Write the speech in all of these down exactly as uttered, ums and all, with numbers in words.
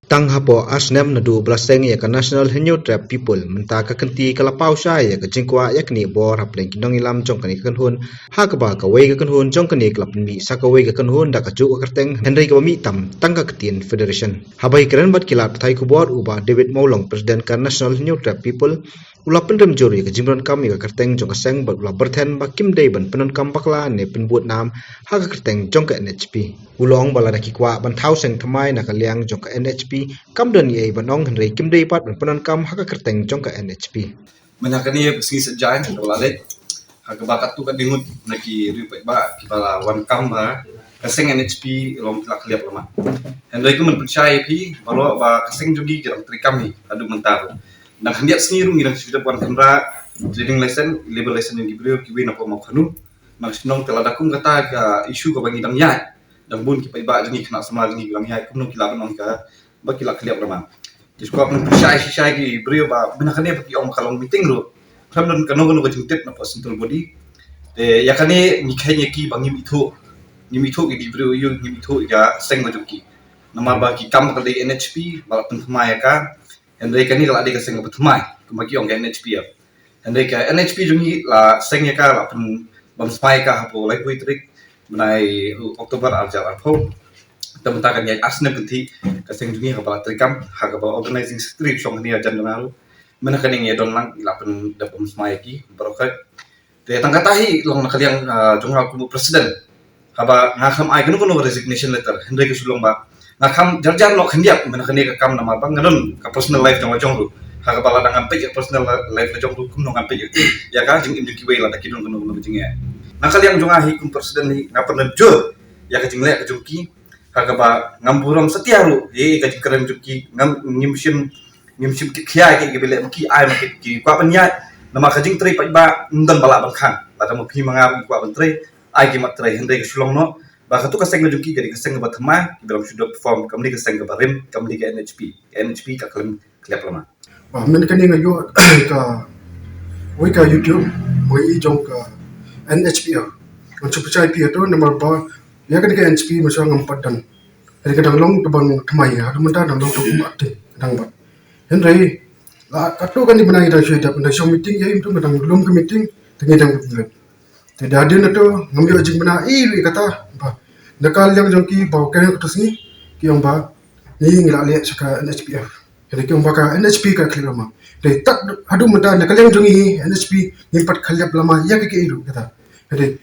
Tang hapoh ar snem naduh ba la seng ïa ka National Hynñiewtrep People, mynta ka kynti ka la paw shai ïa ka jingkwah ïa kane bor hapdeng ki nongïalam jong kane ka kynhun, ha kaba kawei ka kynhun jong kane ka la pynmih sa kawei ka kynhun da kajuh ka kyrteng, hynrei kaba mih tam tang ka ktien Federation. Haba ïakren bad ki lad pathai khubor, u Bah David Mawlong, President ka National Hynñiewtrep People, u la pynrem jur ïa ka jingpyndonkam ïa ka kyrteng jong ka seng bad u la pyrthen ba kim dei ban pyndonkam bakla ne pynbud nam ha ka kyrteng jong ka N H P. U la ong ba lada ki kwah ban thaw seng thymmai na ka liang jong ka N H P, kam don ei ei ban ong, hynrei kim dei pat ban pyndonkam ha ka kyrteng jong ka N H P. Mynta kane ka sngi Saitjaiñ kaba la leit, ha kaba katto katne ngut na ki riew paidbah kiba la wan kam ba ka seng N H P long ki la khlieh lama. Hynrei kumne pynshai ïa phi baroh ba ka seng jong ngi ki dang treikam hi haduh mynta ruh. Dang khyndiat sngi ruh ngi dang shu dep wan khynra trading license, labour license jong ki briew kiwei na pdeng Mawkhanu. Nang shnong te lada kum kata ka issue kaba ngi dang ïaid, dang bun ki paidbah jong ngi, khynnah samla jong ngi ki dang ïaid, kumno ki lah ban ong ka ba ki la khlieh lama. Te shu kwah pynshai shisha ïa ki briew ba mynta kane ba ki ong ba ka long meeting ruh, khlem don kano kano ka jingtip na pdeng central body. Te ïa kane ngi kheiñ ïa ki ba ngim ithuh, ngim ithuh ïa ki briew ïa u, ngim ithuh ïa ka seng ba jong ki. Namar ba ki kam ka dei N H P ba la pynthymmai ïa ka. Hynrei kane ka la dei ka seng kaba thymmai kumba ki ong ka N H P. Hynrei ka N H P jong ngi la seng ïa ka, la pynbam thymmai ïa ka hapoh laiphew tarik bnai October ar hajar arphew. Te mynta kan ïaid ar snem kynthih ka seng jong ngi ha kaba la treikam ha kaba organizing secretary shong hangne ha Jandana ruh. Mynta kane ngi ïa don lang, la pynbam thymmai ïa ki baroh khoit. Te tang kata hi long na ka liang, ah, jong nga kum u president. Haba nga khlem ai kano kano resignation letter, hynrei ka shu long ba nga kham jar jar noh khyndiat mynta kane ka kam namar ba nga don ka personal life jong la jong ruh. Ha kaba lada ngam peit ïa ka personal life la jong ruh, kumno ngam peit ïa ka jingim jong kiwei lada ki don kano kano ka jingeh. Na ka liang jong nga hi kum president hi nga pynrem jur ïa ka jingleh ka jong ki. Ha kaba ngam burom satia ruh ïa ka jingkren jong ki, ngam, ngim shym, ngim shym kit khia ïa ki ba leh ma ki, ai ma ki, ki kwah ban ïaid. Namar ka jingtrei paidbah ym don ba lah ban khang. Lada ma phi ma nga ruh ki kwah ban trei, ai ki mat trei, hynrei ka shu long noh ba katu ka seng ka jong ki ka dei ka seng kaba thymmai, kiba lam shu dep perform, kam dei ka seng kaba rim, kam dei ka N H P. Ka N H P ka khlem khlieh lama. Ba mynta kane nga ïoh kawei ka YouTube ba i jong ka N H P. Ngan shu pynshai ïa phi hato namar ba ïa kane ka N H P mynshwa ngam pat don. Hynrei ka dang long tang ba thymmai, haduh mynta dang long tang kumba te dang bad. Hynrei la katto katne bnai dang shu ïa dang shong meeting ïa im tu dang lum ka meeting, te ngi dang lum. Te da dien hato ngam ïoh jingbna ei ei kata ba na ka liang jong ki ba ka katu sngi ki ong ba ngi ngi la leh sha ka N H P F. Hynrei ki ong ba ka N H P ka khlieh lama. Te tad haduh mynta na ka liang jong ngi N H P ngim pat khlieh lama ïa ki ei ruh kata. Hynrei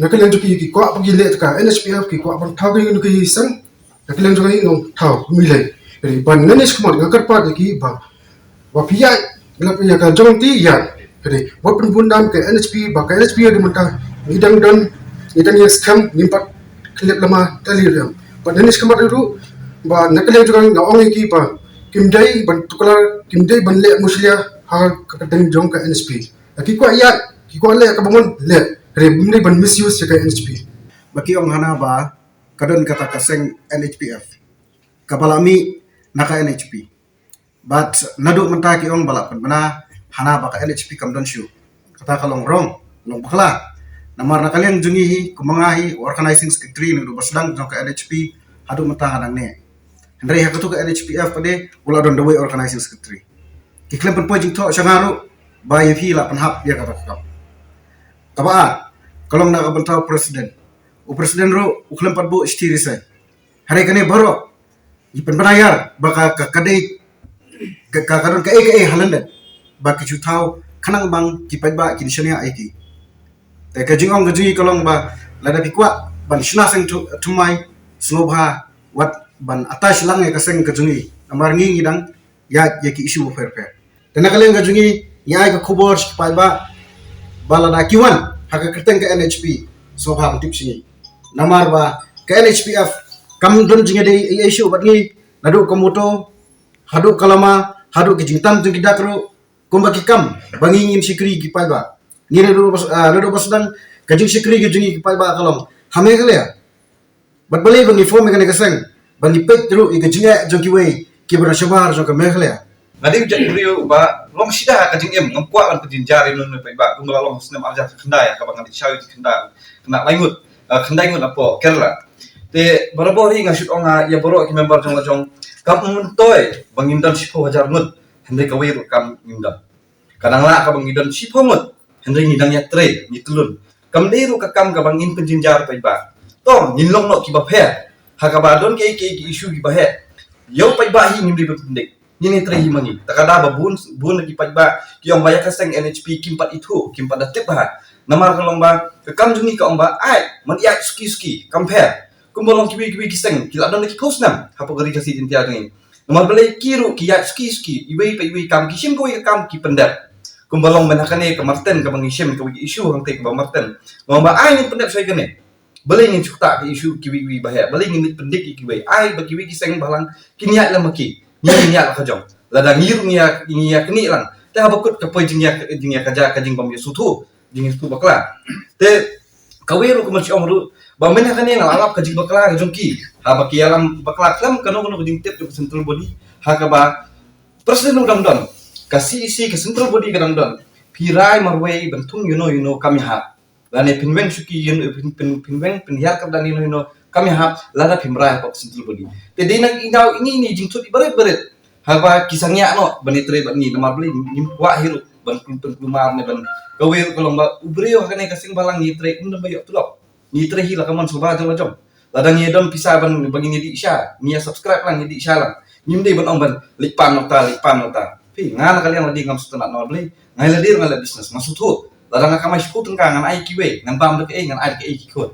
na ka liang jong ki ki kwah ba ki leh ka N H P F, ki kwah ban thaw ki ngi ki seng. Na ka liang jong ngi ngam thaw, ym lei. Hynrei ban ngan ïa skhmat nga kyrpad ïa ki ba ba phi ïaid lem ïa ka jong ki ïaid. Hynrei wat pynbun nam ka N H P, ba ka N H P haduh mynta ngi dang don, ngi dang ïa skhem, ngim pat khlieh lama tali ruh. Ba ngan ïa skhmat ruh ba na ka liang jong nga ong ïa ki ba kim dei ban tuklar, kim dei ban leh mushlia ha ka kyrteng jong ka N H P. Ki kwah ïaid, ki kwah leh kaba mon leh. Hynrei ym dei ban misuse ïa ka N H P. Ba ki ong hana ba ka don kata ka seng N H P F kaba la mih na ka N H P. Bad naduh mynta ki ong ba la pynbna hana ba ka N H P kam don shuh. Kata ka long wrong, long bakla. Namar na ka liang jong ngi hi, kum nga hi u organizing secretary naduh ba sdang jong ka N H P haduh mynta nga dang neh. Hynrei ha katu ka N H P F pat de u la don da uwei u organizing secretary. Ki khlem pynpoi jingthoh sha nga ruh ba ïa phi la pynhap ïa kata ka kam. Kaba ar ka long na ka bynta u president. U president ruh u khlem pat buh shithi resign. Hynrei kane baroh ngi pynbna ïar ba ka, ka, ka dei ka, ka, ka don kaei kaei ha lyndet ba ki ju thaw khnang ba ki paidbah kin shaniah ïa ki. Te ka jingong ka jong ngi ka long ba lada phi kwah ban shna seng thymmai, sngewbha wat ban attach lang ïa ka seng ka jong ngi. Namar ngi ngi dang ïaid ïa ki issue bapher bapher. Te na ka liang ka jong ngi ngi ai ka khubor sha ki paidbah ba lada ki wan ha ka kyrteng ka N H P, sngewbha ban tip sha ngi. Namar ba ka N H P F kam don jingïadei ei ei shuh bad ngi, naduh ka motto haduh ka lama, haduh ki jingtam jong ki dak ruh, kumba ki kam ba ngi ngin shakri ki paidbah. Ngi naduh ba, ah, naduh ba sdang ka jingshakri ka jong ngi ki paidbah ka long ha Meghalaya. Bad balei ba ngi form ïa kane ka seng? Ba ngi peit ruh ïa ka jingeh jong kiwei kiba na shabar jong ka Meghalaya. Nga dei u jaitbynriew ba long shisha ka jingim, ngam kwah ban pynjynjar ïa uno uno u paidbah, kumba la long ha u snem ar hajar khyndai ha kaba nga dei shaw ïa ki khyndai, khyndai ngut, ah, khyndai ngut napoh Kerala. Te barabor hi nga shu ong ha ïa baroh ki member jong la jong, kam myntoi ba ngin don shiphew hajar ngut hynrei kawei ruh kam ngin don. Ka dang lah kaba ngi don shiphew ngut hynrei ngi dang ïatrei, ngi tylun. Kam dei ruh ka kam kaba ngin pynjynjar paidbah. To ngin long noh kiba pher. Ha kaba don kiei kiei ki issue kiba heh, ïa u paidbah hi ngim dei ban pyndik. Ngin ïatrei hi ma ngi. Ta ka da ba bun bun na ki paidbah ki ong ba ïa ka seng N H P kim pat ithuh, kim pat da tip bha. Namar ka long ba ka kam jong ngi ka ong ba ai man ïaid suki suki, kam pher. Kumba long kiwei kiwei ki seng ki la don da ki phew snem hapoh ka Ri Khasi Jaiñtia jong ngi. Namar balei ki ruh ki ïaid suki suki, iwei pa iwei kam, ki shim kawei ka kam ki pyndep. Kumba long mynta kane ka Marten kaba ngi shim, kawei ka issue hangtei kaba Marten. Namar ba ai ngin pyndep shai kane. Balei ngin shu ktah ka issue kiwei kiwei ba heh, balei ngin pyndik ïa kiwei, ai ba kiwei ki seng balang kin ïaid lem ma ki, ngi ngin ïaid la ka jong. Lada ngi ruh ngi ïa, ngi ïa knieh lang, te haba kut ka poi jingïa, jingïa ka ja ka jingbym ïa suthu, jingïa suthu bakla. Te kawei ruh kumba shu ong ruh ba mynta kane nga la lap ka jingbakla ka jong ki. Haba ki ïalam bakla khlem kano kano ka jingtip jong ka central body, ha kaba president u dang don, ka C E C ka central body ka dang don, phi rai marwei ban thung ïano ïano kam ïahap. Lane phin weng shuki ïano, phin, phin, phin weng phin hiar kap da ïano ïano kam ïahap lada phim rai hapoh ka central body. Te dei na i daw ini ni jingthut i barit barit. Haba ki sangïa noh ban ïatrei bad ngi, namar balei ngim kwah hi ruh ban klum, pynkulmar ne ban, kawei ruh ka long ba u briew ha kane ka seng balang ngi ïatrei ym don ba ïoh tulop. Ngi ïatrei hi la ka mon sngewbha jong la jong. Lada ngi don pisa ban, ban ngi dih sha, ngi ïa subscribe lang, ngi dih sha lang. Ngim dei ban ong ban leit pan nota, leit pan nota. Phi, nga na ka liang lade ngam sngewtynnat namar balei, nga lade nga leh business, nga sngewthuh. Lada nga kamai shiphew tyngka ngan ai kiwei, ngan bam da kaei, ngan ai da kaei ki khun.